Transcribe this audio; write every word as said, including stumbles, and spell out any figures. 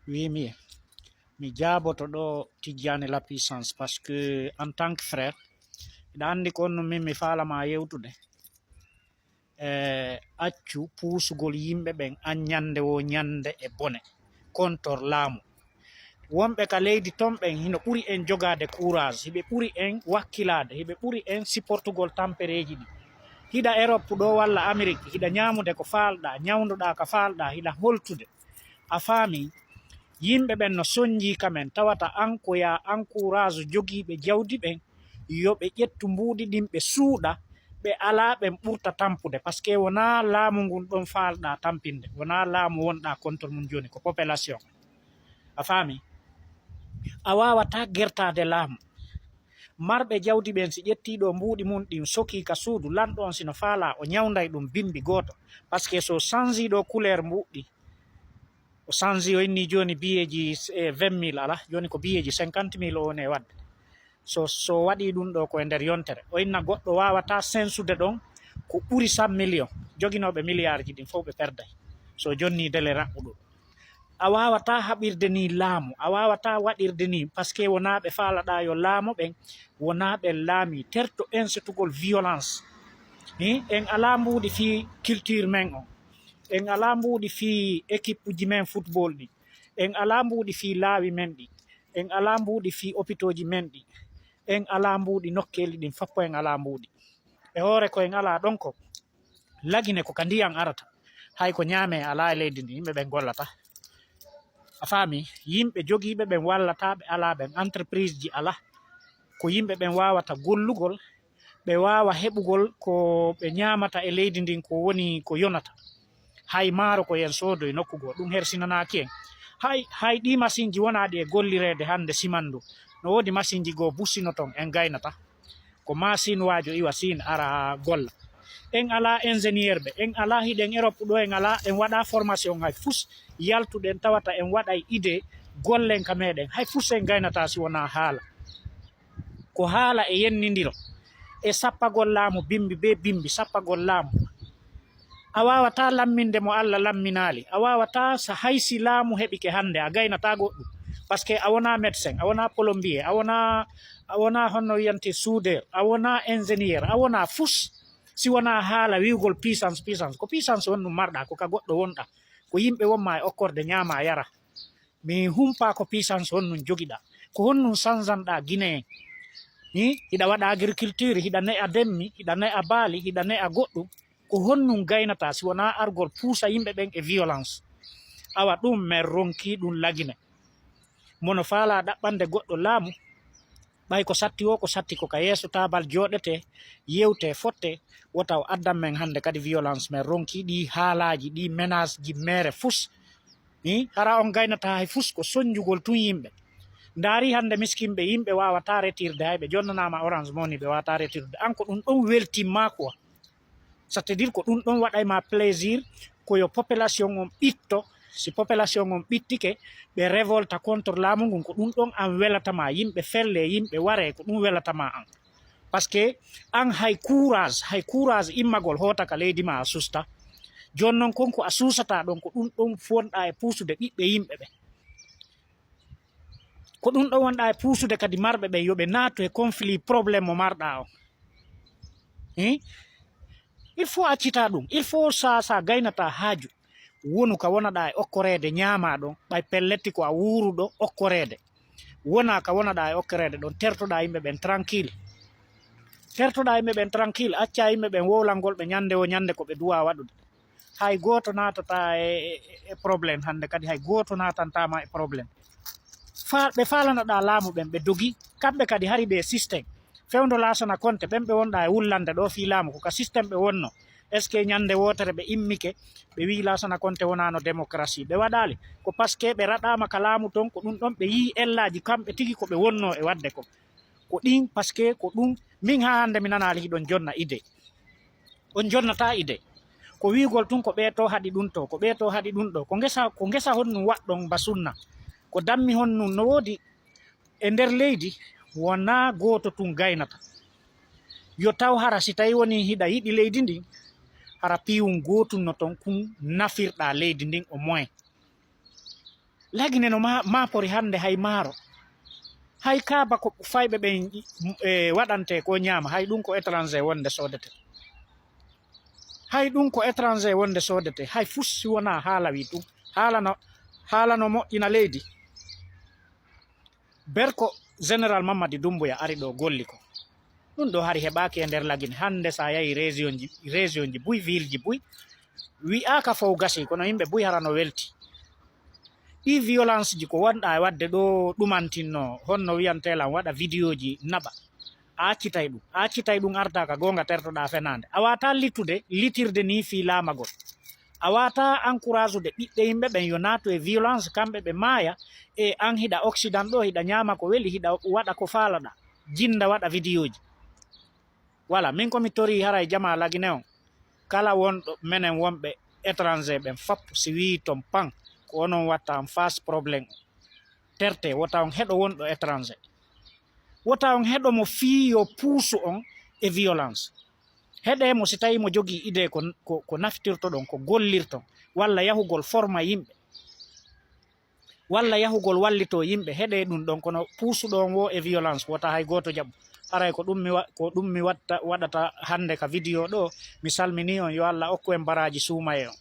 Wi mi, mi jaaboto ɗo Tijjani La Puissance, parce que en tant que frère, hiɗa anndi ko on no min mi faala ma yewtude. E accu puusugol yimɓe ɓen an ñande wo ñande e bone kontor laamu. Wonɓe ka leydi ton ɓen hino ɓuri en jogaade courage, hiɓe ɓuri en wakkilaade, hiɓe ɓuri en supportugol tampereeji ɗi. Hiɗa Europe ɗo walla Amérique, hiɗa ñaamude ko faalɗaa, ñawndoɗaa ka faalɗaa, hiɗa holtude. A faami? Yimɓe ɓen no sonjii ka men, tawata an ko yaa encourage jogiiɓe jawdi ɓen, yo ɓe ƴettu mbuuɗi ɗin ɓe suuɗa, ɓe alaa ɓen ɓurta tampude, parce que wonaa laamu ngun ɗon faalɗaa tampinde, wonaa laamu wonɗaa contre mum jooni, ko population. A faami? A waawataa gertaade laamu. Marɓe jawdi ɓen, si ƴettii ɗo mbuuɗi mum ɗin sokii ka suudu, lanɗo on si no faalaa, o ñawnday ɗum bimbi gooto, parce que so o sanjii ɗo couleur mbuuɗi, o sanjii, o inni jooni biyeeji, eh, vingt mille alaa, jooni ko biyeeji cinquante mille o woni e waɗde. So, so waɗii ɗum ɗo ko e nder yontere, o inna goɗɗo waawataa sensude ɗon ko ɓuri cent millions, joginooɓe milliard ji ɗin fof ɓe perday. So jonnii dele raɓɓuɗo, a waawataa haɓirde nii laamu, a waawataa waɗirde nii, parce que wonaa ɓe faalaɗaa yo laamo ɓen, wonaa ɓen laamii, terto en setugol violence. Hi, en alaa mbuuɗi fii culture men on, en alaa mbuuɗi fii équipe uji men football ɗi, en alaa mbuuɗi fii laawi men ɗi, en alaa mbuuɗi fii opitooji men ɗi, en alaa mbuuɗi nokkeeli ɗin, fappo en alaa mbuuɗi. E hoore ko en alaa ɗon ko, Lagine ko ka ndiyan arata. Hay ko ñaamee alaa e leydi ndi, yimɓe ɓen gollataa. A faami? Yimɓe jogiiɓe ɓen wallataa, ɓe alaa ɓen, entreprise ji alaa. Ko yimɓe ɓen waawata gollugol, ɓe waawa heɓugol ko ɓe ñaamata e leydi ndin, ko woni ko yonata. Hay maaro ko yen soodoy nokku goo, ɗum hersinanaaki en. Hay, hay ɗii masinji wonaa ɗi e gollireede hannde simandu. No woodi masinji goo busino ton, en gaynata. Ko ma Siin waajo iwa Siin ara golla. En alaa ingénieur ɓe, en alaa, hiɗen Europe ɗo, en alaa, en waɗaa formation hay fus, yaltuɗen tawata en waɗay idée gollen ka meɗen. Hay fus en gaynataa si wonaa haala. Ko haala e yennindiro, e sappagol laamu bimbi bee bimbi, sappagol laamu. A waawataa lamminde mo Alla lamminaali. A waawataa sa hay si laamu heɓike hannde, a gaynataa goɗɗum. Parce que a wonaa médecin, a wonaa plombier, a wonaa, a wonaa honno wiyante soudeur, a wonaa ingénieur, a wonaa fus. Si wonaa haala wi'ugol puissance, puissance. Ko puissance honɗum marɗaa, ko ka goɗɗo wonɗaa. Ko yimɓe wonmaa e okkorde, ñaamaa, yaraa. Mi humpaa ko puissance honɗum jogiɗaa. Ko honɗum sansanɗaa Guinéen? Hi? Hiɗa waɗa agriculture, hiɗa ne'a demmi, hiɗa ne'a baali, hiɗa ne'a goɗɗum. Ko honɗum gaynataa si wonaa argol puusa yimɓe ɓen e violence? Awa ɗum men ronkii ɗum Lagine. Mo no faalaa ɗaɓɓande goɗɗo laamu, ɓay ko satti woo, ko satti ko ka yeeso taabal jooɗetee, yewtee, fottee, wota o addan men hannde kadi violence. Men ronkii ɗii haalaaji, ɗii menace ji meere fus. Hi? Hara on gaynataa hay fus, ko sonjugol tun yimɓe. Ndaari hannde miskinɓe, yimɓe waawataa retirde hay, ɓe jonnanaama Orange Money, ɓe waawataa retirde. An ko ɗum ɗon weltimmaa quoi. C'est-à-dire ko ɗum ɗon waɗay ma plaisir, ko yo population on ɓitto. Si population on ɓittike, ɓe révolta contre laamu ngun, ko ɗum ɗon an welata ma, yimɓe felle, yimɓe ware, ko ɗum welata ma an. Parce que an hay courage, hay courage immagol hoota ka leydi ma a susta. Jooni non kon ko a suusata ɗon, ko ɗum ɗon fonɗa e puusude ɓiɓɓe yimɓe ɓe. Ko ɗum ɗon wonɗa e puusude kadi marɓe ɓen yo ɓe naatu e conflit, problème mo marɗa on. Hin? Il faut accita ɗum. Il faut sa, sa gaynata haaju, wonu ka wonaɗa e okkoreede, ñaama ɗon, ɓay pelletti ko a wuuruɗo okkoreede. Wona ka wonaɗa e okkoreede ɗon, tertoɗa yimɓe ɓen tranquille. Tertoɗa yimɓe ɓen tranquille, acca yimɓe ɓen wowlangol ɓe ñande wo ñande ko ɓe duwa waɗude. Hay gooto naatataa e, e, e problème hannde kadi, hay gooto naatantama e problème. Fa-, ɓe faalanaɗa laamu ɓen, ɓe dogi, kamɓe kadi hari ɓe système. Fewndo Laasana Konte, ɓen ɓe wonɗa e wullande ɗo fii laamu, ko ka système ɓe wonno. Est-ce que ñande wootere ɓe immike, ɓe wi'i Laasana Konte wonaano démocratie? Ɓe waɗaali. Ko parce que ɓe raɗaama ka laamu ton, ko ɗum ɗon ɓe yi'i ellaaji kamɓe tigi ko ɓe wonno e waɗde ko. Ko ɗin, parce que ko ɗum, min haa hannde mi nanaali hiɗon jonna idée. On jonnataa idée. Ko wi'ugol tun ko ɓee to haɗi ɗum to, ko ɓee to haɗi ɗum ɗo. Ko ngesa, ko ngesa honɗum waɗɗon ba sunna? Ko dammi honɗum no woodi e nder leydi? Wonaa gooto tun gaynata. Yo taw hara si tawi woni hiɗa yiɗi leydi ndin, hara piiwun gootun no ton kun nafirɗaa leydi ndin au moins. Lagine no ma- maapori hannde hay maaro. Hay kaaba ko fayɓe ɓen e, waɗante ko ñaama, hay ɗum ko étranger wonde soodete. Hay ɗum ko étranger wonde soodete. Hay fus si wonaa haala wi ɗum. Haala no, haala no moƴƴina leydi. Berko Général Mamadi Doumbouya ari ɗo golli ko. Ɗum ɗo hari heɓaaki e nder Lagine. Hannde sa yahi région ji, région ji buy, ville ji buy, wi'aaka fow gasi, kono yimɓe buy hara no welti. Ɗi violence ji ko wonɗa e waɗde ɗo ɗumantinno, honno wiyantee lan waɗa vidéo ji naɓa. A accitay ɗum. A accitay ɗum arta ka goonga tertoɗa fenaande. A wata littude, litirde ni fii laamagol. A wata encourage ude ɓiɓɓe yimɓe ɓen yo naatu e violence, kamɓe ɓe maaya, e an hiɗa Occident ɗo, hiɗa ñaama ko weli, hiɗa waɗa ko faalaɗa. Jinda waɗa vidéo ji. Voilà, min ko mi tori haray jama Lagine on. Kala wonɗo menen wonɓe étranger ɓen fap si wi'i ton pan, ko onon watta en face problème o. Terte, wota on heɗo wonɗo étranger. Wota on heɗo mo fii yo puusu on e violence. Heɗe mo si tawi mo jogii idée ko, ko, ko naftirtoɗon, ko gollirton, walla yahugol forma yimɓe, walla yahugol wallito yimɓe, heɗe ɗum ɗon, kono puusuɗo on wo e violence, wota hay gooto jaɓu. Haray ko ɗum mi wa-, ko ɗum mi watta, waɗata hannde ka vidéo ɗo. Mi salmini on, yo Allah okku en baraaji suumaye on.